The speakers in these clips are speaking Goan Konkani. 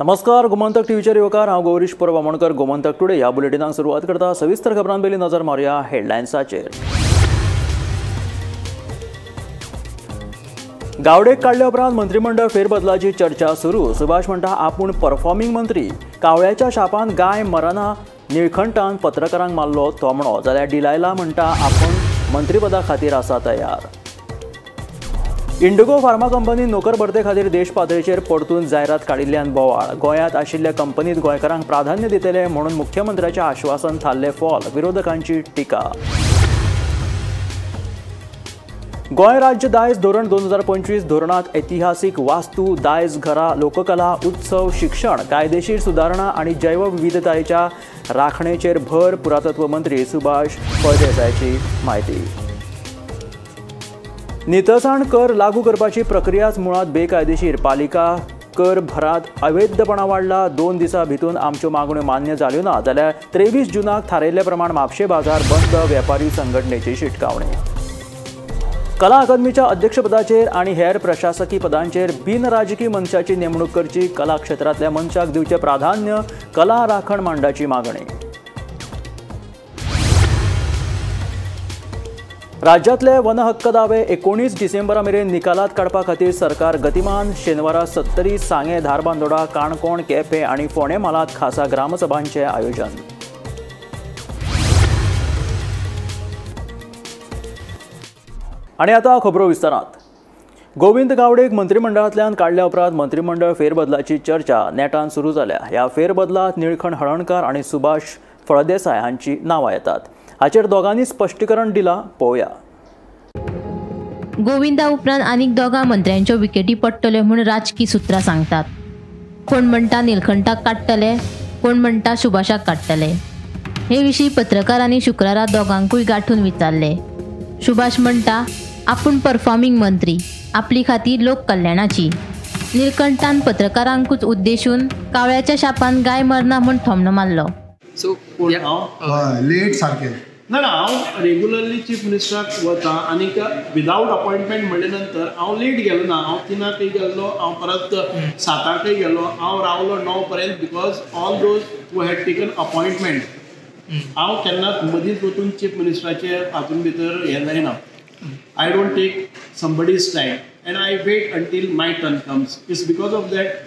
नमस्कार, गोमंतक टीव्हीचेर येवकार. हांव गौरीश परब आमोणकर. गोमंतक टुडे ह्या बुलेटिनाक सुरवात करता. सविस्तर खबरां पयलीं नजर मारुया हेडलायन्साचेर. गावडेक काडल्या उपरांत मंत्रिमंडळ फेरबदलाची चर्चा सुरू. सुभाष म्हणटा आपूण परफॉर्मिंग मंत्री. कावळ्याच्या शापान गाय मरना, निळखंठान पत्रकारांक मारलो थोमणो. जाल्यार डिलायला म्हणटा आपूण मंत्रीपदा खातीर आसा तयार. इंडिगो फार्मा कंपनी नोकर भरते खातीर देश पातळीचेर परतून जायरात काडिल्ल्यान बोवाळ. गोंयांत आशिल्ल्या कंपनीत गोंयकारांक प्राधान्य दितले म्हणून मुख्यमंत्र्याचें आश्वासन थारलें फोल. विरोधकांची टिका. गोंय राज्य दायज धोरण 2025 धोरणांत ऐतिहासीक वास्तू, दायज घरां, लोककला, उत्सव, शिक्षण, कायदेशीर सुदारणा आनी जैवविविधतायेच्या राखणेचेर भर. पुरातत्व मंत्री सुभाष फळदेसायाची म्हायती. नितळसाण कर लागू करपाची प्रक्रियाच मुळांत बेकायदेशीर. पालिका कर भरात अवैधपणा वाडला. 2 दिसां भितून आमच्यो मागण्यो मान्य जाल्यो ना जाल्यार 23 जूनाक थारायिल्ले प्रमाण म्हापशें बाजार बंद. वेपारी संघटनेची शिटकावणी. कला अकादमीच्या अध्यक्षपदाचेर आनी हेर प्रशासकी पदांचेर बिनराजकी मनशाची नेमणूक करची. कला क्षेत्रांतल्या मनशाक दिवचें प्राधान्य. कला राखण मांडाची मागणी. राज्यांतले वन हक्क दावे 19 डिसेंबरा मेरेन निकालात काडपा खातीर सरकार गतिमान. शेनवारा सत्तरी, सांगें, धारबांदोडा, काणकोण, केपें आनी फोंडें म्हालांत खासा ग्रामसभांचें आयोजन. आनी आतां खबरो विस्तारांत. गोविंद गावडेक मंत्रिमंडळांतल्यान काडल्या उपरांत मंत्रिमंडळ फेरबदलाची चर्चा नेटान सुरू जाल्या. ह्या फेरबदलांत निळखंठ हळर्णकार आनी सुभाष फळदेसाय हांची नांवां येतात. हाचेर दोगांनी स्पश्टीकरण दिलां, पळोवया. गोविंदा उपरांत आनीक दोगां मंत्र्यांच्यो विकेटी पडटल्यो म्हूण राजकी सुत्रां सांगतात. कोण म्हणटा निलखंठाक काडटले, कोण म्हणटा सुभाषाक काडटले. हे विशीं पत्रकारांनी शुक्रारा दोगांकूय गांठून विचारले. सुभाष म्हणटा आपूण परफॉर्मिंग मंत्री, आपली खातीर लोक कल्याणाची. निलकंठान पत्रकारांकूच उद्देशून कावळ्याच्या शापान गाय मरना म्हूण थोमणो मारलो. सो लेट सारकें ना ना, हांव रेगुलरली चीफ मिनिस्टराक वता आनी विदावट अपॉयंटमेंट म्हणले नंतर हांव लेट गेलो ना. हांव 3क गेल्लो, हांव परत 7क गेलो, हांव रावलो 9 पर्यंत because all those who had taken appointment. हांव केन्नाच मदींच वचून चीफ मिनिस्टराचे हातून भितर हें जायना. I don't take somebody's time and I wait until my turn comes. It's because of that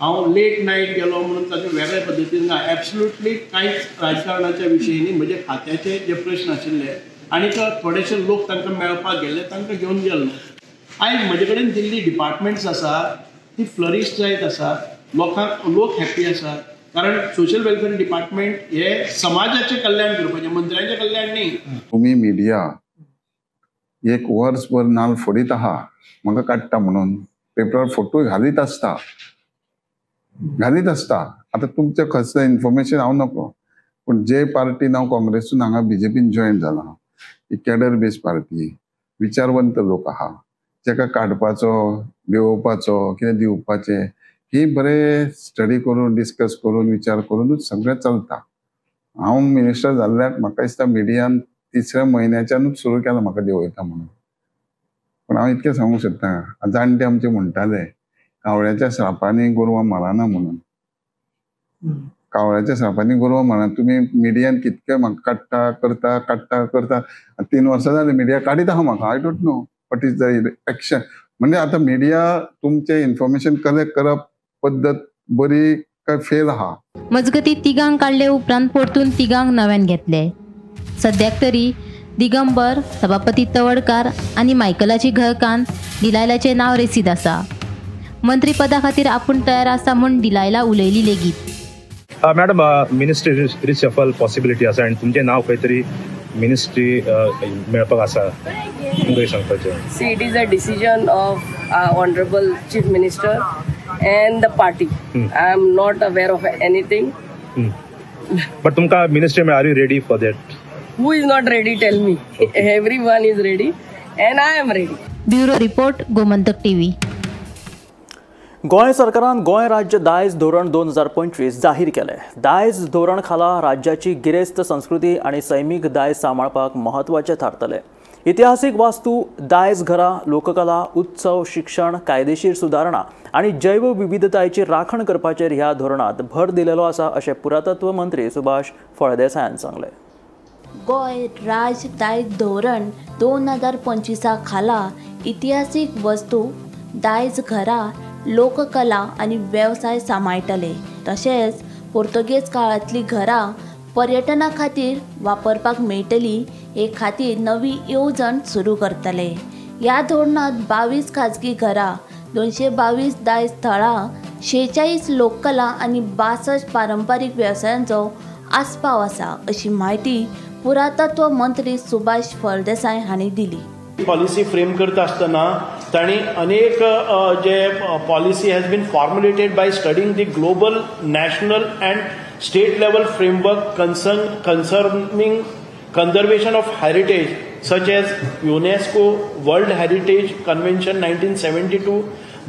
हांव लेट नायट गेलो म्हणून ताचे वेगळे पद्दतीन ना. एब्सोल्युटली कांयच राजकारणाच्या विशयी न्ही. म्हजे खात्याचे जे प्रश्न आशिल्ले आनी थोडेशे लोक तांकां मेळपाक गेल्ले, तांकां घेवन गेल्लो. आयज म्हजे कडेन दिल्ली डिपार्टमेंट्स आसा ती फ्लरीश जायत आसा. लोकांक लोक हॅप्पी आसात कारण सोशल वेलफेअर डिपार्टमेंट हे समाजाचें कल्याण करपाचें, मंत्र्यांचें कल्याण न्ही. तुमी मिडिया एक वर्सभर नाल फोडीत आहा म्हाका काडटा म्हणून पेपरार फोटो घालीत आसता घालीत आसता. आतां तुमचें खंयचें इन्फॉर्मेशन हांव नको, पूण जे पार्टीन हांव काँग्रेसून हांगा बीजेपीन जॉयन जाला, ही कॅडर बेज पार्टी, विचारवंत लोक आहा, जेका काडपाचो देंवोवपाचो कितें दिवपाचें ही बरें स्टडी करून डिस्कस करून विचार करूनूच सगळें चलता. हांव मिनिस्टर जाल्ल्याक म्हाका दिसता मिडियान 3ऱ्या म्हयन्याच्यानूच सुरू केलां म्हाका देंवयता म्हणून. पूण हांव इतकें सांगूंक सोदता, जाणटे आमचे म्हणटाले कावळ्याच्या श्रापांनी गोरवां मरना म्हणून. कावळ्याच्या श्रापांनी गोरवां मरना. तुमी मिडियान कितके म्हाका काडटा करता काडटा करता, 3 वर्सां जालीं मिडिया काडीत आहा म्हाका. I don't know what is the action. म्हणजे आतां मिडिया तुमचें इन्फॉर्मेशन कलेक्ट करप पद्दत बरी काय फेल आहा. मजगती तिगांक काडले उपरांत परतून तिगांक नव्यान घेतले. सद्याक तरी दिगंबर, सभापती तवडकार आनी मायकलाची घरकान्न डिलायलाचें नांव रेसीद आसा. मंत्रीपदा खातीर आपूण तयार आसा म्हूण डिलायला उलयली लेगीत. मॅडम, मिनिस्ट्री रिशफल पॉसिबिलिटी आसा आनी तुमचें नांव खंय तरी मिनिस्ट्री मेळपाक आसा, तुमकां सांगपाचें. See, it is a decision of honourable chief minister and the party. I am not aware of anything. But तुमकां ministry are you ready for that? Who is not ready, tell me. Everyone is ready and I am ready. Bureau report, Gomantak TV. Goa सरकारान गोंय राज्य दायज धोरण 2025 जाहीर केलें. दायज धोरण खाला राज्याची गिरेस्त संस्कृती आनी सैमीक दायज सांबाळपाक म्हत्वाचें थारतलें. इतिहासीक वास्तू, दायज घरां, लोककला, उत्सव, शिक्षण, कायदेशीर सुदारणा आनी जैवविविधतायेची राखण करपाचेर ह्या धोरणांत भर दिलेलो आसा अशें पुरातत्व मंत्री सुभाष फळदेसायान सांगलें. गोंय राज्य दायज धोरण 2025 खाला इतिहासीक वस्तू, दायज घरां, लोककला आनी वेवसाय सांबाळटले. तशेंच पोर्तुगेज काळांतली घरां पर्यटना खातीर वापरपाक मेळटली हे खातीर नवी येवजण सुरू करतले. ह्या धोरणांत 22 खाजगी घरां, 222 दायज थळां, 46 लोककला आनी 62 पारंपारीक वेवसायांचो आस्पाव आसा अशी म्हायती पुरातत्व मंत्री सुभाष फळदेसाय हांणी दिली. पॉलिसी फ्रेम करता आसतना तांणी अनेक जे policy has been formulated by studying the global, national and state level framework concerning conservation of heritage such as UNESCO World Heritage Convention 1972,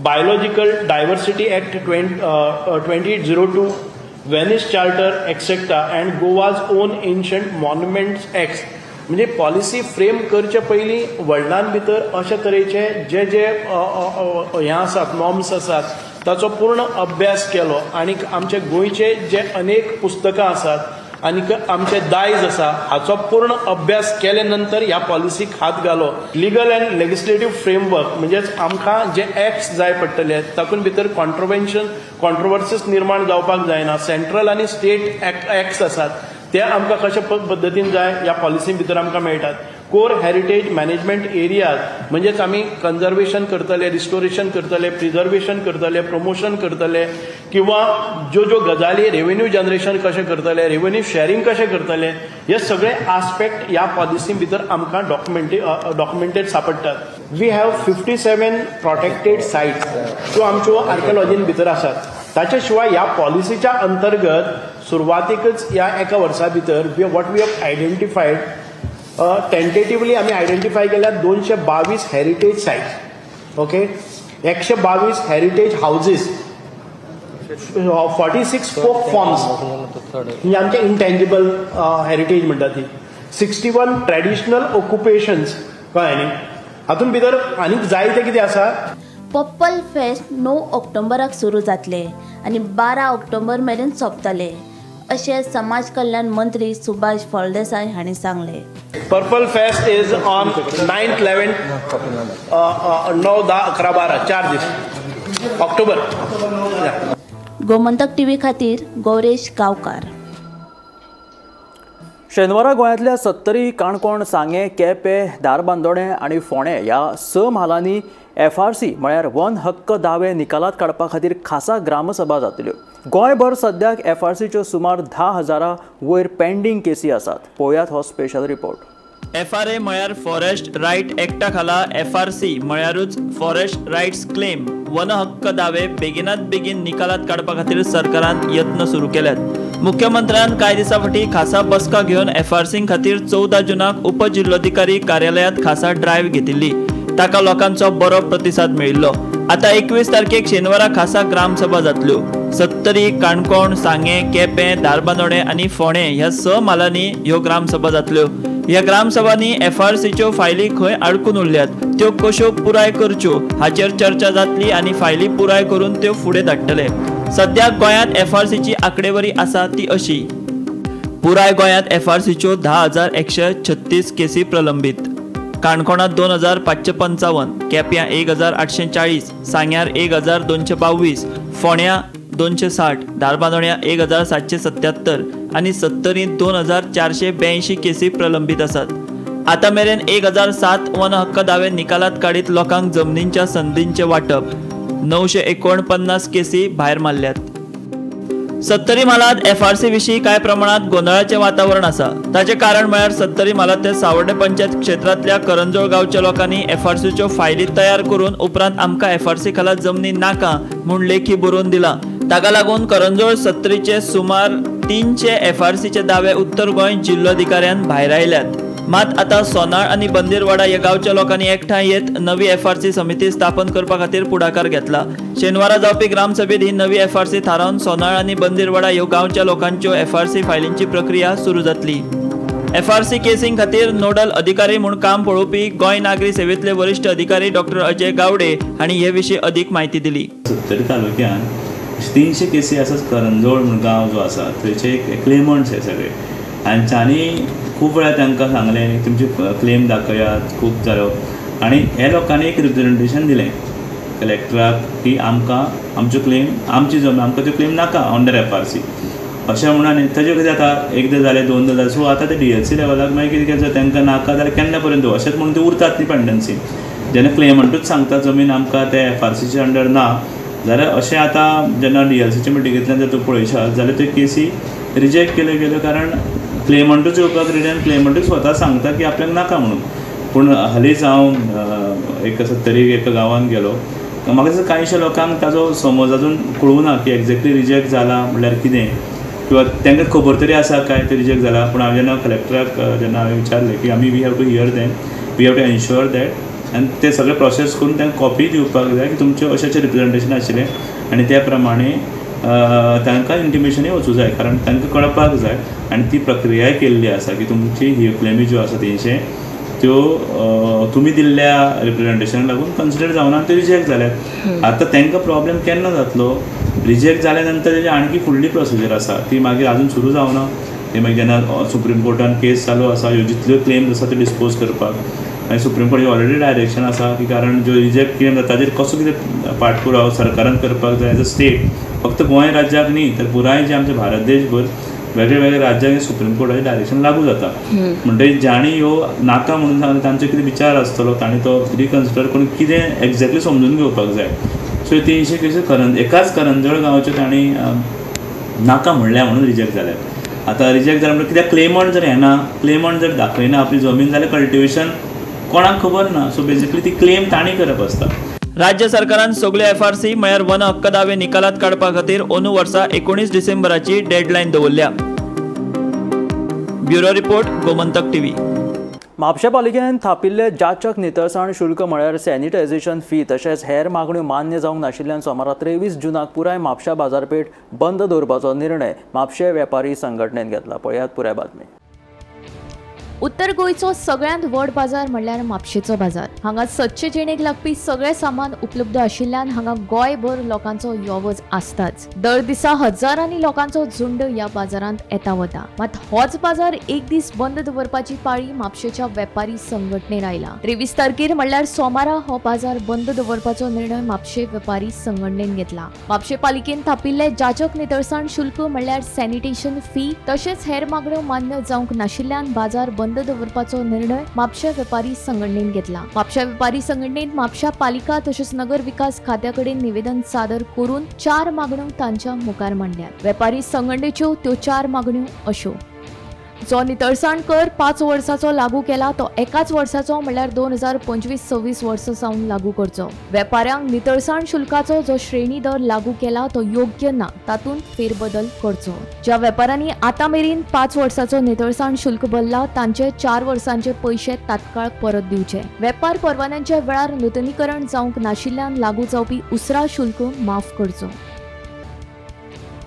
Biological Diversity Act 2002, Venice Charter etcetera and Goa's own Ancient Monuments Act. म्हणजे पॉलिसी फ्रेम करचे पयलीं वर्ल्डान भितर अशे तरेचे जे जे हें आसात, नॉर्म्स आसात, ताचो पूर्ण अभ्यास केलो आनी आमचे गोंयचे जे अनेक पुस्तकां आसात आनी आमचे दायज आसा हाचो पूर्ण अभ्यास केले नंतर ह्या पॉलिसीक हात घालो. लिगल अँड लेजिस्लेटीव फ्रेमवर्क म्हणजेच आमकां जे एक्ट्स जाय पडटले तातूंत भितर कॉन्ट्रोवर्सीस निर्माण जावपाक जायना. सेंट्रल आनी स्टेट एक्ट्स आसात ते आमकां कशे पद्दतीन जाय ह्या पॉलिसी भितर आमकां मेळटात. कोर हेरिटेज मॅनेजमेंट एरियाज म्हणजेच आमी कन्जर्वेशन करतले, रिस्टोरेशन करतले, प्रिजर्वेशन करतले, प्रमोशन करतले किंवा ज्यो ज्यो गजाली रेवेन्यू जनरेशन कशें करतले, रेवेन्यू शेअरिंग कशें करतले, हे सगळे आस्पेक्ट ह्या पॉलिसी भितर आमकां documented सापडटात. We have 57 protected sites ज्यो आमच्यो आर्किओलॉजीन भितर आसात. ताचे शिवाय ह्या पॉलिसीच्या अंतर्गत सुरवातीकच ह्या एका वर्सा भितर what we have identified tentatively आमी आयडेंटिफाय केल्या 222 heritage sites, okay, 122 heritage houses, 46 folk forms ही आमचे इंटेंजिबल हेरिटेज म्हणटा ती, 61 ट्रेडिशनल ऑक्युपेशन्स, कळ्ळें न्ही. हातूंत भितर आनीक जायते कितें आसा. पर्पल फेस्ट 9 ऑक्टोबराक सुरू जातले आनी 12 ऑक्टोबर मेरेन सोंपतले अशें समाज कल्याण मंत्री सुभाष फळदेसाय हांणी सांगलें. Purple fest is on 9, 11, 9, 10, 11, 12, 4 दीस ऑक्टोबर. गोमंतक टीव्ही खातीर गौरेश गांवकार. शेनवारा गोंयांतल्या सत्तरी, काणकोण, सांगें, केपें, धारबांदोडें आनी फोंडें ह्या 6 म्हालांनी एफआरसी म्हळ्यार वन हक्क दावे निकालात काडपा खातीर खासा ग्रामसभा जातल्यो. गोंयभर सद्याक एफआरसीच्यो सुमार 10,000 वयर पेंडींग केसी आसात. पळोवयात हो स्पेशल रिपोर्ट. एफआरए म्हळ्यार फॉरेस्ट रायट एक्टा खाला एफआरसी म्हळ्यारूच फॉरेस्ट रायट्स क्लेम वन हक्क दावे बेगिनात बेगीन निकालात काडपा खातीर सरकारान यत्न सुरू केल्यात. मुख्यमंत्र्यान कांय दिसां फाटीं खासा बसका घेवन एफआरसी खातीर 14 जुनाक उपजिल्लोधिकारी कार्यालयांत खासा ड्रायव्ह घेतिल्ली. ताका लोकांचो बरो प्रतिसाद मेळिल्लो. आतां 21 तारखेक शेनवारा खासा ग्रामसभा जातल्यो. सत्तरी, काणकोण, सांगें, केपें, धारबांदोडें आनी फोंडें ह्या 6 म्हालांनी ह्यो ग्रामसभा जातल्यो. ह्या ग्रामसभांनी एफआरसीच्यो फायली खंय आडकून उरल्यात त्यो कश्यो पुराय करच्यो हाचेर चर्चा जातली आनी फायली पुराय करून त्यो फुडें धाडटले. सद्या गोंयांत एफआरसीची आंकडेवारी आसा ती अशी. पुराय गोंयांत एफआरसीच्यो 10,136 केसी प्रलंबीत. काणकोणांत 2,555, केप्यां 1,840, सांग्यार 1,222, फोंड्यां 260, धारबांदोड्यां 1,777 आनी सत्तरींत 2,482 केसी प्रलंबीत आसात. आतां मेरेन 1,007 वन हक्क दावे निकालात काडीत लोकांक जमनींच्या संदींचें वांटप 949 केसी भायर मारल्यात. सत्तरी म्हालांत एफआरसी विशीं कांय प्रमाणांत गोंदळाचें वातावरण आसा. ताचें कारण म्हळ्यार सत्तरी म्हालांतल्या सावर्डे पंचायत क्षेत्रांतल्या करंजोळ गांवच्या लोकांनी एफआरसीच्यो फायली तयार करून उपरांत आमकां एफआरसी खाला जमनी नाका म्हूण लेखी बरोवन दिलां. ताका लागून करंजोळ सत्तरीचे सुमार 300 एफआरसीचे दावे उत्तर गोंय जिल्लोधिकाऱ्यान भायर आयल्यात. मात आतां सोनाळ आनी बंदीरवाडा ह्या गांवच्या लोकांनी एकठांय येत नवी एफआरसी समिती स्थापन करपा खातीर फुडाकार घेतला. शेनवारा जावपी ग्रामसभेत ही नवी एफआरसी थारावन सोनाळ आनी बंदीरवाडा ह्यो गांवच्या लोकांच्यो एफआरसी फायलींची प्रक्रिया सुरू जातली. एफआरसी केसींग खातीर नोडल अधिकारी म्हूण काम पळोवपी गोंय नागरी सेवेंतले वरिश्ठ अधिकारी डॉक्टर अजय गावडे हांणी हे विशीं अदीक म्हायती दिली. सत्तरी तालुक्यान 300 केसी आसा. करंजोळ म्हूण गांव जो आसा थंयचे क्लेमंट्स हे सगळे हांच्यांनी खूब वेळा तांकां सांगलें तुमचे क्लेम दाखयात, खूब जालो आनी हे लोकांनी एक रिप्रेजेंटेशन दिलें कलेक्टराक की आमकां आमच्यो क्लेम आमची जमीन आमकां त्यो क्लेम नाका अंडर एफआरसी अशें म्हणून. आनी ताजें कितें जाता, एकदां जालें दोनदां जालें, सो आतां ते डीएलसी लेवलाक मागीर कितें जाता तांकां नाका जाल्यार केन्ना पर्यंत अशेंच म्हणून ते उरतात ती पेंडन्सी. जेन्ना क्लेमंटूच सांगता जमीन आमकां ते एफआरसीचे अंडर ना जाल्यार अशें आतां जेन्ना डीएलसीच्या मिटिंगेंतल्यान जर तूं पळयशात जाल्यार त्यो केसी रिजेक्ट केल्यो गेल्यो, कारण क्लेमंटूच येवपाक रेडी आनी क्लेमंटूच स्वता सांगता की आपल्याक नाका म्हणून. पूण हालींच हांव एक सत्तरी एका गांवांत गेलो, म्हाका दिसता कांयशा लोकांक ताजो समज अजून कळूं ना की एक्झॅक्टली रिजेक्ट जाला म्हणल्यार कितें, किंवा तांकां खबर तरी आसा काय ते रिजेक्ट जाला. पूण हांवें जेन्ना कलेक्टराक जेन्ना हांवें विचारलें की आमी we have to hear them, we have to ensure that, आनी ते सगळे प्रोसेस करून तांकां कॉपी दिवपाक जाय की तुमचें अशें अशें रिप्रेजेंटेशन आशिल्लें आनी त्या प्रमाणे तांकां इंटिमेशनूय वचूं जाय, कारण तांकां कळपाक जाय. आनी ती प्रक्रियाय केल्ली आसा की तुमची ही क्लेमी ज्यो आसा 300 त्यो तुमी दिल्ल्या रिप्रेजेंटेशनाक लागून कन्सिडर जावना आनी त्यो रिजेक्ट जाल्यात. आतां तांकां प्रॉब्लेम केन्ना जातलो, रिजेक्ट जाल्या नंतर तेजी आणखी फुडली प्रोसिजर आसा ती मागीर आजून सुरू जावना. ती मागीर जेन्ना सुप्रीम कोर्टान केस चालू आसा ह्यो जितल्यो क्लेम्स आसा त्यो डिस्पोज करपाक, मागीर सुप्रीम कोर्टाची ऑलरेडी डायरेक्शन आसा की कारण ज्यो रिजेक्ट क्लेम जाता ताजेर कसो कितें पाठपुराव सरकारान करपाक जाय एज अ स्टेट, फक्त गोंय राज्याक न्ही तर पुराय जे आमचे भारत देशभर वेगळे वेगळे राज्यांक सुप्रीम कोर्टाचें डायरेक्शन लागू जाता. म्हणटकीर जांणी ह्यो नाका म्हणून सांगलें तांचो कितें विचार आसतलो तांणी तो रिकन्सिडर करून कितें एक्झॅक्टली समजून घेवपाक जाय. सो 300 केसी एकाच करंजोळ गांवच्यो तांणी नाका म्हणल्या म्हणून रिजेक्ट जाल्यात. आतां रिजेक्ट जाल्या म्हणल्यार कित्याक क्लेमंट जर येना, क्लेमंट जर दाखयना आपली जमीन जाल्यार कल्टिवेशन कोणाक खबर ना. सो बेजिकली ती क्लेम तांणी करप आसता. राज्य सरकारान सगळे एफआरसी म्हळ्यार वन हक्क दावे निकालात काडपा खातीर अंदू वर्सा 19 डिसेंबराची डेडलायन दवरल्या. Bureau report, Gomantak TV. म्हापशें पालिकेन थापिल्ले जाचक नितळसाण शुल्क म्हळ्यार सॅनिटायझेशन फी तशेंच हेर मागण्यो मान्य जावंक नाशिल्ल्यान सोमारा 23 जूनाक पुराय म्हापशा बाजारपेठ बंद दवरपाचो निर्णय म्हापशें वेपारी संघटनेन घेतला. पळयात पुराय बातमी. उत्तर गोंयचो सगळ्यांत व्हड बाजार म्हणल्यार म्हापशेचो बाजार. हांगा सदचे जिणेक लागपी सगळें सामान उपलब्ध आशिल्ल्यान हांगा गोंयभर लोकांचो यो वच आसताच. दर दिसा हजारांनी लोकांचो झुंड ह्या बाजारांत येता वता. मात होच बाजार एक दीस बंद दवरपाची पाळी म्हापशेच्या वेपारी संघटनेन आयला. 23 तारखेर म्हणल्यार सोमारा हो बाजार बंद दवरपाचो निर्णय म्हापशे वेपारी संघटनेन घेतला. म्हापशे पालिकेन थापिल्ले जाचक नितळसाण शुल्क म्हणल्यार सॅनिटेशन फी तशेंच हेर मागण्यो मान्य जावंक नाशिल्ल्यान बाजार बंद दवरपाचो निर्णय म्हापशा वेपारी संघटनेन घेतला. म्हापशा वेपारी संघटनेन म्हापशा पालिका तशेंच नगर विकास खात्या कडेन निवेदन सादर करून 4 मागण्यो तांच्या मुखार मांडल्यात. वेपारी संघटनेच्यो त्यो 4 मागण्यो अश्यो: जो नितळसाण कर 5 वर्साचो लागू केला तो एकाच वर्साचो म्हणल्यार 2025-26 वर्सा सावन लागू करचो. वेपाऱ्यांक नितळसाण शुल्काचो जो श्रेणी दर लागू केला तो योग्य ना, तातूंत फेरबदल करचो. ज्या वेपाऱ्यांनी आतां मेरेन 5 वर्साचो नितळसाण शुल्क भरला तांचे 4 वर्सांचे पयशे तात्काळ परत दिवचे. वेपार परवान्यांच्या वेळार नुतनीकरण जावंक नाशिल्ल्यान लागू जावपी उसरा शुल्क माफ करचो.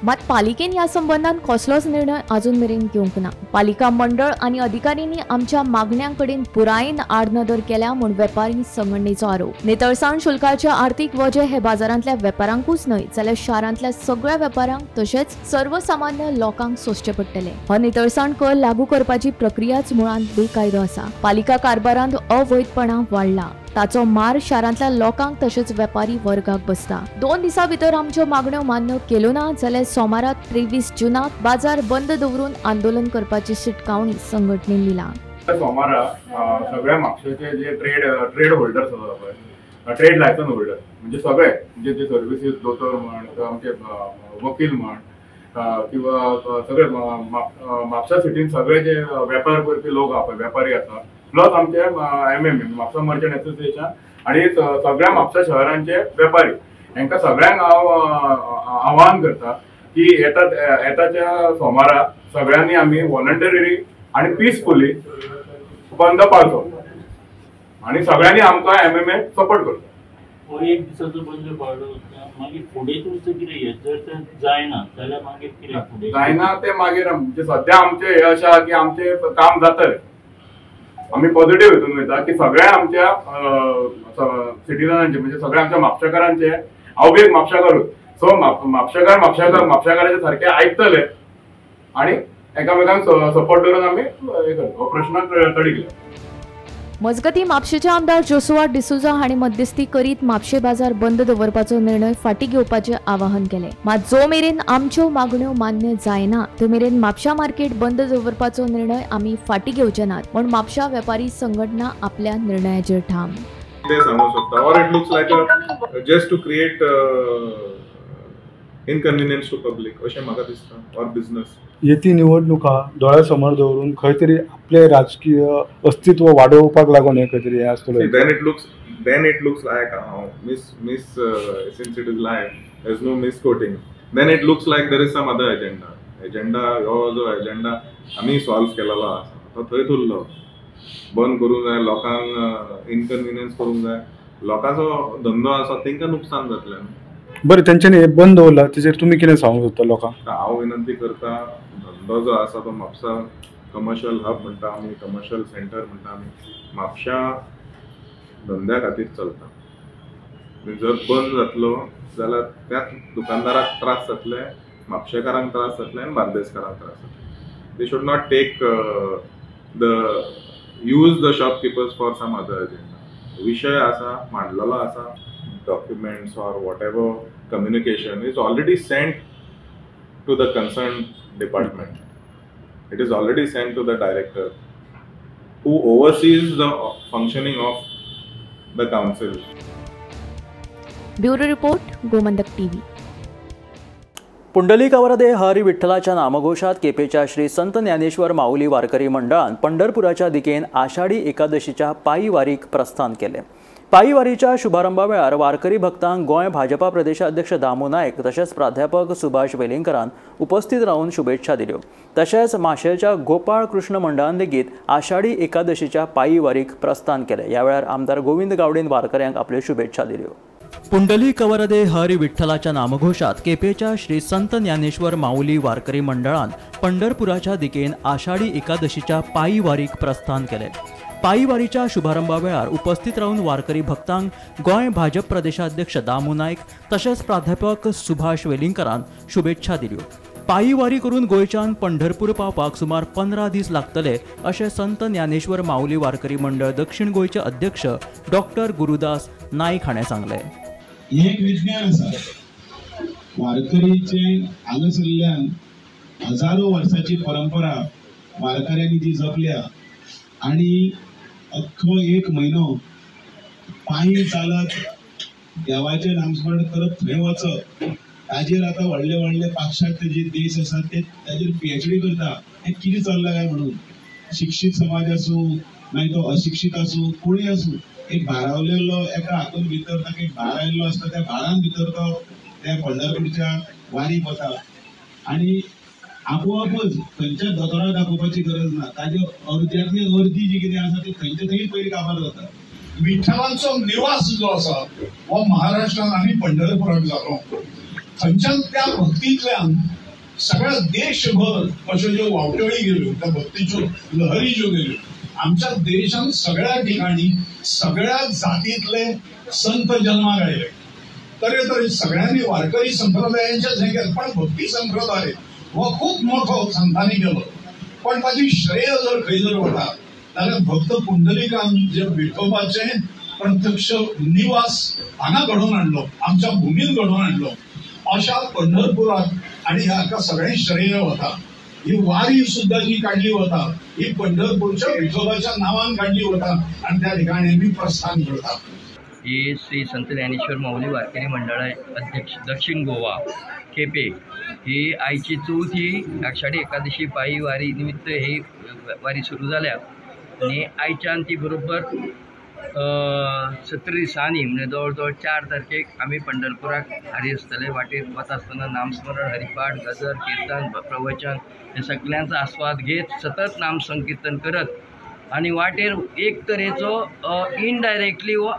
मात पालिकेन ह्या संबंदान कसलोच निर्णय अजून मेरेन घेवंक ना. पालिका मंडळ आनी अधिकाऱ्यांनी आमच्या मागण्यां कडेन पुरायेन आडनदर केल्या म्हूण वेपारी संघटनेचो आरोप. नितळसाण शुल्काचे आर्थीक वजें हे बाजारांतल्या वेपाऱ्यांकूच न्हय जाल्यार शारांतल्या सगळ्या वेपाऱ्यांक तशेंच सर्वसामान्य लोकांक सोंसचें पडटलें. हो नितळसाण कर लागू करपाची प्रक्रियाच मुळांत बेकायदो आसा. पालिका कारभारांत अवैधपणा वाडला, ताचो मार शारांतल्या लोकांक तशेंच वेपारी वर्गाक बसता. 2 दिसां भितर आमच्यो मागण्यो मान्य केल्यो ना जाल्यार सोमारा 23 जूनाक बाजार बंद दवरून आंदोलन करपाची शिटकावणी संघटनेन दिला. सोमारा सगळ्या म्हापशेचे जे ट्रेड होल्डर्स आसा पळय, ट्रेड लायसन्स होल्डर म्हणजे सगळे, म्हणजे जे सर्विसीस दोतोर म्हण, आमचे वकील म्हण, किंवा सगळे म्हापसा सिटीन सगळे जे वेपार करपी लोक आसा पळय, वेपारी आसा, प्लस आमचे M M A Mapusa merchant association आणि सगळ्या म्हापसा शहरांचे वेपारी, हांकां सगळ्यांक हांव आव्हान करता की येताच्या सोमारा सगळ्यांनी आमी वॉलंटरीली आनी पिसफुली बंद पाळचो आनी सगळ्यांनी आमकां एम एम ए सपोर्ट करचो. हो एक दिसाचो बंद पाळ्ळो मागीर फुडें तुमचें कितें जर तें जायना जाल्यार मागीर कितें फुडें जायना तें मागीर सद्या आमचें हें अशें आहा की आमचें काम जातलें. आमी पॉझिटिव्ह हितून वयता की सगळ्या आमच्या सिटीजनांचे म्हणजे सगळ्या आमच्या म्हापशेकारांचे, हांव बी एक म्हापशेकारूच, सो म्हापशेकार म्हापशेकार म्हापशेकाराचे सारके आयकतले आनी एकामेकांक सपोर्ट करून आमी हो प्रश्न तडीक. मजगती म्हापशेचे आमदार जोसुआ डिसोझा हांणी मध्यस्थी करीत म्हापशे बाजार बंद दवरपाचो निर्णय फाटीं घेवपाचें आवाहन केलें. मात जो मेरेन आमच्यो मागण्यो मान्य जायना तो मेरेन म्हापशा मार्केट बंद दवरपाचो निर्णय आमी फाटीं घेवचे नात म्हूण म्हापशा वेपारी संघटना आपल्या निर्णयाचेर ठाम. ते सांगूंक सोदता or it looks like just to create inconvenience to public अशें म्हाका दिसता ऑर बिझनस. येती निवडणुका दोळ्यासमोर दवरून खंय तरी आपले राजकीय अस्तित्व वाडोवपाक लागून हें खंय तरी हें आसतलें. Then it looks like miss since it is live there is no misquoting, then it looks like there is some other agenda. Agenda हो जो एजेंडा आमी सॉल्व केलेलो आसा तो थंयच उरलो. बंद करूंक जाय, लोकांक इनकन्विनियन्स करूंक जाय, लोकांचो धंदो आसा तांकां नुकसान जातलें. बरें, तेंच्यांनी हें बंद दवरलां तेजेर तुमी कितें सांगूंक सोदता लोकांक? हांव विनंती करता, धंदो जो आसा तो म्हापसा कमर्शियल हब म्हणटा आमी, कमर्शियल सेंटर म्हणटा आमी, म्हापशा धंद्या खातीर चलता. जर बंद जातलो जाल्यार त्याच दुकानदाराक त्रास जातले, म्हापशेकारांक त्रास जातले आनी बार्देसकारांक त्रास जातले. They should not take the use the shopkeepers for some other agenda. विशय आसा मांडलेलो आसा, documents or whatever communication is already sent to the concerned department. It is already sent to the director who oversees the functioning of the council. Bureau Report, Gomantak TV. पुंडलीकवरदे Hari विठ्ठलाच्या नामघोषात केपेच्या श्री संत ज्ञानेश्वर माऊली वारकरी मंडळान पंढरपुराच्या दिकेन आषाढी एकादशीच्या पायी वारीक प्रस्थान केले. पायी वारीच्या शुभारंभा वेळार वारकरी भक्तांक गोंय भाजपा प्रदेशाध्यक्ष दामू नायक तशेंच प्राध्यापक सुभाष वेलिंगकरान उपस्थित रावन शुभेच्छा दिल्यो. तशेंच माशेलच्या गोपाळ कृष्ण मंडळान लेगीत आषाढी एकादशीच्या पायी वारीक प्रस्थान केलें. ह्या वेळार आमदार गोविंद गावडेन वारकऱ्यांक आपल्यो शुभेच्छा दिल्यो. पुंडलीकवरदे हरी विठ्ठलाच्या नामघोषात केपेच्या श्री संत ज्ञानेश्वर माऊली वारकरी मंडळान पंढरपुराच्या दिकेन आषाढी एकादशीच्या पायी वारीक प्रस्थान केलें. पायी वारीच्या शुभारंभा वेळार उपस्थित रावन वारकरी भक्तांक गोंय भाजप प्रदेशाध्यक्ष दामू नायक तशेंच प्राध्यापक सुभाष वेलिंगकरान शुभेच्छा दिल्यो. पायी वारी करून गोंयच्यान पंढरपूर पावपाक सुमार 15 दीस लागतले अशें संत ज्ञानेश्वर माऊली वारकरी मंडळ दक्षिण गोंयचे अध्यक्ष डॉक्टर गुरुदास नाईक हाणें सांगलें. हें एक विज्ञान आसा. वारकरीचें हांगासरल्यान हजारो वर्साची परंपरा वारकऱ्यांनी जी जपल्या आनी अख्खो एक म्हयनो पांयी चालत देवाचें नामस्मरण करत थंय वचप, ताजेर आतां व्हडले व्हडले पाश्चात्य जे देश आसात ते ताजेर PhD करता, हें कितें चल्लां काय म्हणून. शिक्षीत समाज आसूं मागीर तो अशिक्षीत आसूं कोणूय आसूं, एक भारावलेलो एका हातून भितर ताका एक भार आयिल्लो आसता, त्या भारान भितर तो त्या पंढरपूरच्या वारीक वता आनी आपोआपच खंयच्या दोतोराक दाखोवपाची गरज ना, ताजे अर्द्यांतली अर्दी जी कितें आसा ती खंयच्या थंय पयलीं काबार जाता. विठ्ठलाचो निवास जो आसा हो महाराष्ट्रान आनी पंढरपुराक जालो. थंयच्यान त्या भक्तींतल्यान सगळ्या देशभर अश्यो ज्यो वावटळी गेल्यो, त्या भक्तीच्यो लहरी ज्यो गेल्यो, आमच्या देशान सगळ्या ठिकाणी सगळ्या जातीतले संत जन्माक आयले. तरेतरे सगळ्यांनी वारकरी संप्रदायांचेच हें केलें, पण भक्ती संप्रदाय हो खूब मोठो संतांनी केलो. पण ताची श्रेय जर खंय जर वता जाल्यार भक्त पुंडलिकान जे विठोबाचें प्रत्यक्ष निवास हांगा घडोवन हाडलो, आमच्या भुमीन घडोवन हाडलो, अशा पंढरपुराक आनी हाका सगळें श्रेय वता. ही वारी सुद्धा जी काडली वता ही पंढरपूरच्या विठोबाच्या नावान काडली वता आनी त्या ठिकाणी आमी प्रस्थान करता. ही श्री संत ज्ञानेश्वर माऊली वारकरी मंडळा अध्यक्ष दक्षिण गोवा केपे ही आयची चवथी आषाढी एकादशी पायी वारी निमित्त ही वारी सुरू जाल्या आनी आयच्यान ती बरोबर 17 दिसांनी म्हणजे जवळ जवळ 4 तारखेक आमी पंढरपुराक हारी आसतले. वाटेर वता आसतना नामस्मरण, हरिपाठ, गजर, कीर्तन, प्रवचन हे सगळ्यांचो आस्वाद घेत सतत नामसंकीर्तन करत आनी वाटेर एक तरेचो इनडायरेक्टली हो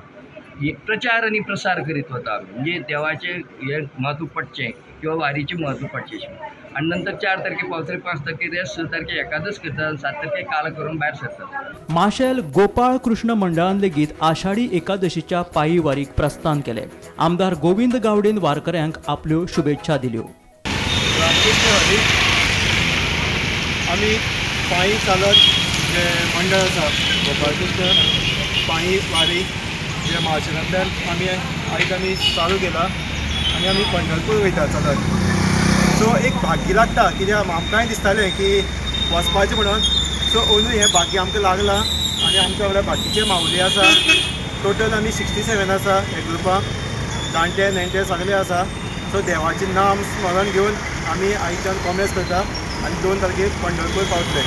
प्रचार आनी प्रसार करीत वता आमी, म्हणजे देवाचें हें म्हत्व पडचें किंवा वारीचें म्हत्व पडचें अशें. आनी नंतर 4 तारखे पावतरी 5 तारखे रेस्ट, 6 तारखे एकादस करतात, 7 तारखे काल करून भायर सरतात. माशेल गोपाळ कृष्ण मंडळान लेगीत आषाढी एकादशीच्या पायी वारीक प्रस्थान केलें. आमदार गोविंद गावडेन वारकऱ्यांक आपल्यो शुभेच्छा दिल्यो. रामकृष्ण हरी आमी पायी चालत जे मंडळ आसा गोपाळकृष्ण पायी वारी जे माशेलांतल्यान आमी आयज आमी चालू केला आनी आमी पंढरपूर वयता चालत. सो एक भाग्य लागता कित्याक आमकांय दिसतालें की वचपाचें म्हणून. सो अंदू हें भाग्य आमकां लागलां आनी आमच्या वांगडा बाकीचे माऊली आसा. टोटल आमी 67 आसा हे ग्रुपाक, जाणटे नेणटे सगळे आसा. सो देवाचें नाम स्मरण घेवन आमी आयच्यान कॉमेस करता आनी 2 तारखेक पंढरपूर पावतले.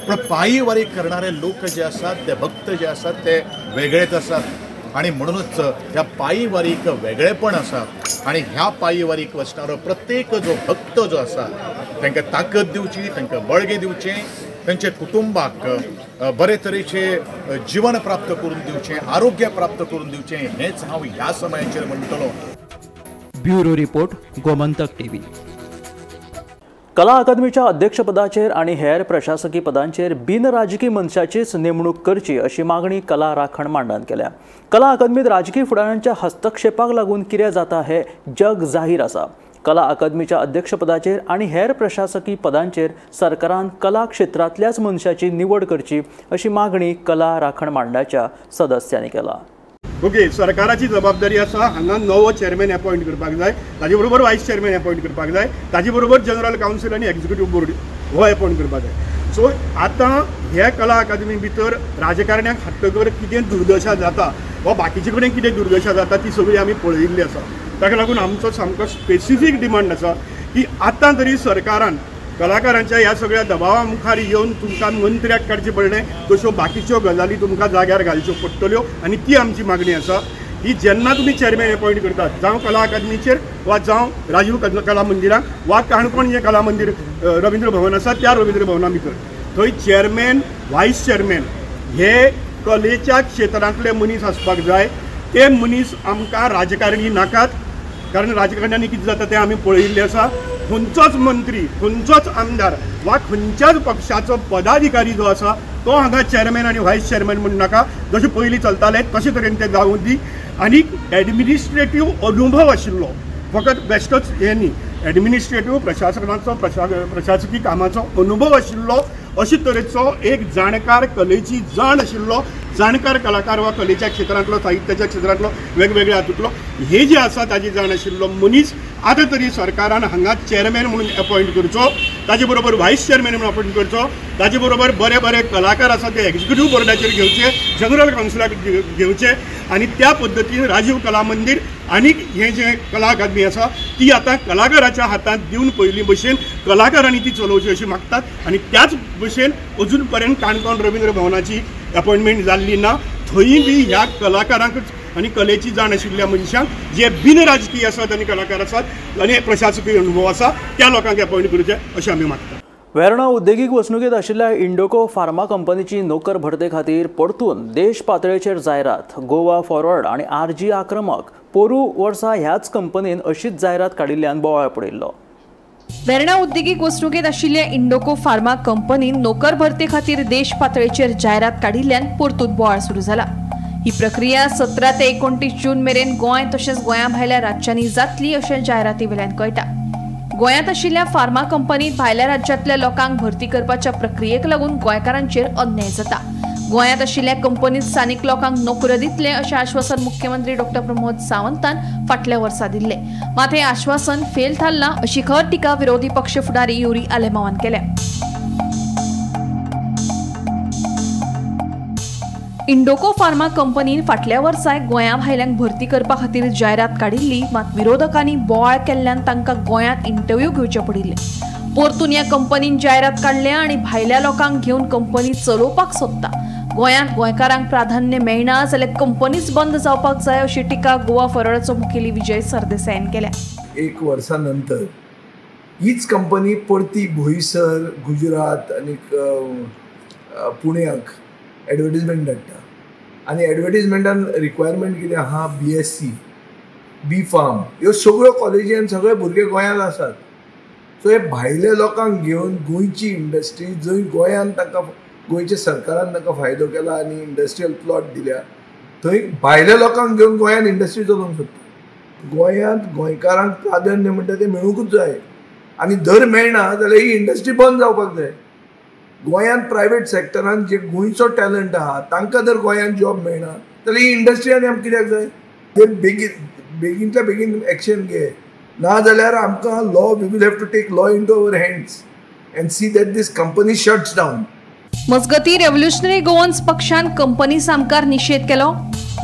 पण पायी वारी करणारे लोक जे आसात ते भक्त जे आसात ते वेगळेच आसात आणि म्हणूनच ह्या पायी वारीक वेगळेपण आसा आणि ह्या पायी वारीक वचणारो प्रत्येक जो भक्त जो आसा तांकां ताकद दिवची, तांकां बळगें दिवचें, तांच्या कुटुंबाक बरे तरेचे जीवन प्राप्त करून दिवचें, आरोग्य प्राप्त करून दिवचें, हेंच हांव ह्या समयाचेर म्हणटलो. Bureau report, Gomantak TV. कला अकादमीच्या अध्यक्षपदाचेर आनी हेर प्रशासकी पदांचेर बिनराजकी मनशाचीच नेमणूक करची अशी मागणी कला राखण मांडान केल्या. कला अकादमीत राजकी फुडाऱ्यांच्या हस्तक्षेपाक लागून कितें जाता हें जग जाहीर आसा. कला अकादमीच्या अध्यक्षपदाचेर आनी हेर प्रशासकी पदांचेर सरकारान कला क्षेत्रांतल्याच मनशाची निवड करची अशी मागणी कला राखण मांडाच्या सदस्यांनी केला. ओके, सरकाराची जबाबदारी आसा हांगा नवो चेअरमॅन अपॉयंट करपाक जाय, ताजे बरोबर वायस चेअरमॅन अपॉयंट करपाक जाय, ताजे बरोबर जनरल कावन्सील आनी एक्झिक्युटीव बोर्ड हो अपॉयंट करपाक जाय. सो आतां हे कला अकादमी भितर राजकारण्यांक हाडटकर कितें दुर्दशा जाता वा बाकीचे कडेन कितें दुर्दशा जाता ती सगळी आमी पळयिल्ली आसा. ताका लागून आमचो सामको स्पेसिफीक डिमांड आसा की आतां तरी सरकारान कलाकारांच्या ह्या सगळ्या दबावा मुखार येवन तुमकां मंत्र्याक काडचें पडलें, तश्यो बाकीच्यो गजाली तुमकां जाग्यार घालच्यो पडटल्यो. आनी ती आमची मागणी आसा की जेन्ना तुमी चेअरमॅन अपॉयंट करतात, जावं कला अकादमीचेर वा जावं राजीव कला मंदिराक वा काणकोण जें कला मंदीर रविंद्र भवन आसा त्या रविंद्र भवना भितर, थंय चेअरमॅन वायस चेअरमॅन हे कलेच्या क्षेत्रांतले मनीस आसपाक जाय. ते मनीस आमकां राजकारणी नाकात, कारण राजकारण्यांनी कितें जाता तें आमी पळयिल्लें आसा. खंयचोच मंत्री, खंयचोच आमदार वा खंयच्याच पक्षाचो पदाधिकारी जो आसा तो हांगा चेअरमॅन आनी व्हायस चेअरमॅन म्हूण नाका. जशें पयलीं चलतालें तशें तरेन तें जावूं दी. आनी एडमिनिस्ट्रेटीव अनुभव आशिल्लो, फकत बेश्टोच हें न्ही, एडमिनिस्ट्रेटीव प्रशासनाचो प्रशासकी कामाचो अनुभव आशिल्लो अशे तरेचो एक जाणकार, कलेची जाण आशिल्लो जाणकार कलाकार वा कलेच्या क्षेत्रांतलो, साहित्याच्या क्षेत्रांतलो, वेगवेगळ्या हातूंतलो हे जे आसा ताजी जाण आशिल्लो मनीस आतां तरी सरकारान हांगा चेअरमॅन म्हणून अपॉयंट करचो, ताजे बरोबर व्हायस चेअरमॅन म्हणून अपॉयंट करचो, ताजे बरोबर बरे बरे कलाकार आसा ते एक्झिक्युटीव बोर्डाचेर घेवचे, जनरल कावन्सिलाक घेवचे आनी त्या पद्दतीन राजीव कला मंदीर आनी हें जें कला अकादमी आसा ती आतां कलाकाराच्या हातांत दिवन पयलीं भशेन कलाकारांनी ती चलोवची अशी मागतात. आनी त्याच भशेन अजून पर्यंत काणकोण रविंद्र भवनाची अपॉयंटमेंट जाल्ली ना, थंय बी ह्या कलाकारांकच आनी कलेची जाण आशिल्ल्या मनशांक जे बिन राजकीय आसात आनी कलाकार आसात आनी प्रशासकीय अनुभव आसा त्या लोकांक अपॉयंट करचें अशें आमी मागतात. वेर्णा उद्देगीक वसणुकेंत आशिल्ल्या इंडोको फार्मा कंपनीची नोकर भरते खातीर परतून देश पातळेचेर जायरात. गोवा फॉरवर्ड आनी आरजी आक्रमक पोरू वर्सा ह्याच कंपनीन अशीच जायरात काडिल्ल्यान बोवाळ पडिल्लो. वेर्णा उद्देगीक वसणुकेंत आशिल्ल्या इंडोको फार्मा कंपनीन नोकर भरते खातीर देश पातळेचेर जायरात काडिल्ल्यान परतून बोवाळ सुरू जाला. ही प्रक्रिया 17 ते 29 जून मेरेन गोंय तशेंच गोंया भायल्या राज्यांनी जातली अशें जायराती वेल्यान कळटा. गोंयांत आशिल्ल्या फार्मा कंपनीत भायल्या राज्यांतल्या लोकांक भरती करपाच्या प्रक्रियेक लागून गोंयकारांचेर अन्याय जाता. गोंयांत आशिल्ल्या कंपनीत स्थानीक लोकांक नोकऱ्यो दितले अशें आश्वासन मुख्यमंत्री डॉ प्रमोद सावंतान फाटल्या वर्सा दिल्लें, मात हें आश्वासन फेल थारलां अशी खर टिका विरोधी पक्ष फुडारी युरी आलेमावान केल्या. इंडोको फार्मा कंपनीन फाटल्या वर्साय गोंया भायल्यांक भरती करपा खातीर जायरात काडिल्ली, मात विरोधकांनी बोवाळ केल्ल्यान तांकां गोंयांत इंटरव्यू घेवचे पडिल्ले. परतून ह्या कंपनीन जायरात काडल्या आनी भायल्या लोकांक घेवन कंपनी चलोवपाक सोदता. गोंयांत गोंयकारांक प्राधान्य मेळना जाल्यार कंपनीच बंद जावपाक जाय अशी टिका गोवा फॉरवर्डाचो मुखेली विजय सरदेसायान केल्या. एक वर्सा नंतर हीच कंपनी परती बोईसर, गुजरात आनी पुण्याक एडवर्टीजमेंट धाडटा. आनी एडवर्टीजमेंटान रिक्वायरमेंट कितें आहा, BSc, B farm, ह्यो सगळ्यो कॉलेजी आनी सगळे भुरगे गोंयांत आसात. सो हे भायले लोकांक घेवन गोंयची इंडस्ट्री जंय गोंयांत तांकां गोंयच्या सरकारान तांकां फायदो केला आनी इंडस्ट्रियल प्लॉट दिल्या, थंय भायल्या लोकांक घेवन गोंयांत इंडस्ट्री चलोवंक सोदता. गोंयांत गोंयकारांक प्राधान्य म्हणटा तें मेळुंकूच जाय आनी जर मेळना जाल्यार ही इंडस्ट्री बंद जावपाक जाय. गोंयांत प्रायवेट सेक्टरान जे गोंयचो टॅलंट आहा तांकां जर गोंयांत जॉब मेळना जाल्यार ही इंडस्ट्री आनी आमकां कित्याक जाय? ते बेगीनच्या बेगीन एक्शन घे, ना जाल्यार आमकां law, we will have to take law into our hands and see that this company shuts down. मजगतीं, रेव्होल्युशनरी गोवन्स पक्षान कंपनी सामकार निशेध केलो.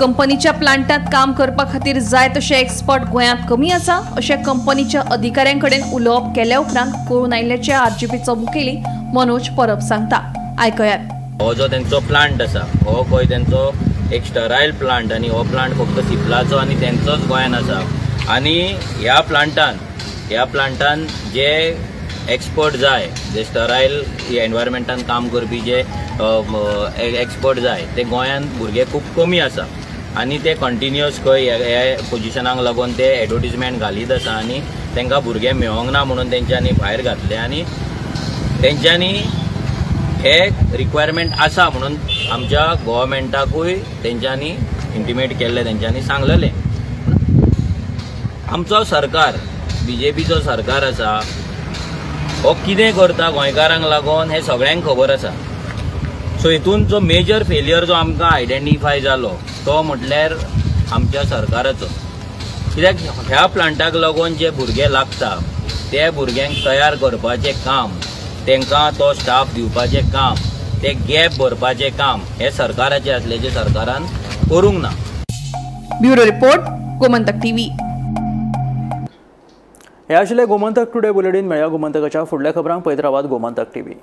कंपनीच्या प्लांटांत काम करपा खातीर जाय तशे एक्सपर्ट गोंयांत कमी आसा अशें कंपनीच्या अधिकाऱ्यां कडेन उलोवप केल्या उपरांत कळून आयिल्ल्याचें आरजीपीचो मुखेली मनोज परब सांगता. आयकयात. हो जो तेंचो प्लांट आसा हो खंय तेंचो एक स्टरायल प्लांट आनी हो प्लांट फक्त सिप्लाचो आनी तेंचोच गोंयांत आसा. आनी ह्या प्लांटान जे एक्सपर्ट जाय, जे स्टरायल एनवायरमेंटान काम करपी जे एक्सपर्ट जाय ते गोंयांत भुरगे खूब कमी आसा आनी ते कंटिन्युअस खंय ह्या पोजिशनाक लागून ते एडवर्टीजमेंट घालीत आसा आनी तांकां भुरगे मेळोंक ना म्हणून तेंच्यांनी भायर घातले आनी तेंच्यांनी हे रिक्वायरमेंट आसा म्हणून आमच्या गव्हर्मेंटाकूय तेंच्यांनी इंटिमेट केल्लें, तेंच्यांनी सांगलेलें. आमचो सरकार, बीजेपीचो सरकार आसा, हो कितें करता गोंयकारांक लागून हें सगळ्यांक खबर आसा. सो हितून जो मेजर फेलियर जो आमकां आयडेंटिफाय जालो तो म्हटल्यार आमच्या सरकाराचो. कित्याक ह्या प्लांटाक लागून जे भुरगे लागता ते भुरग्यांक तयार करपाचें काम, तांकां तो स्टाफ दिवपाचें काम, ते गॅप भरपाचें काम हें सरकाराचें आसलें जें सरकारान करूंक ना. Bureau report, Gomantak TV. हे आशिल्लें गोमंतक टुडे बुलेटीन. मेळया गोमंतकाच्या फुडल्या खबरांक. पळयत रावात गोमंतक टीव्ही.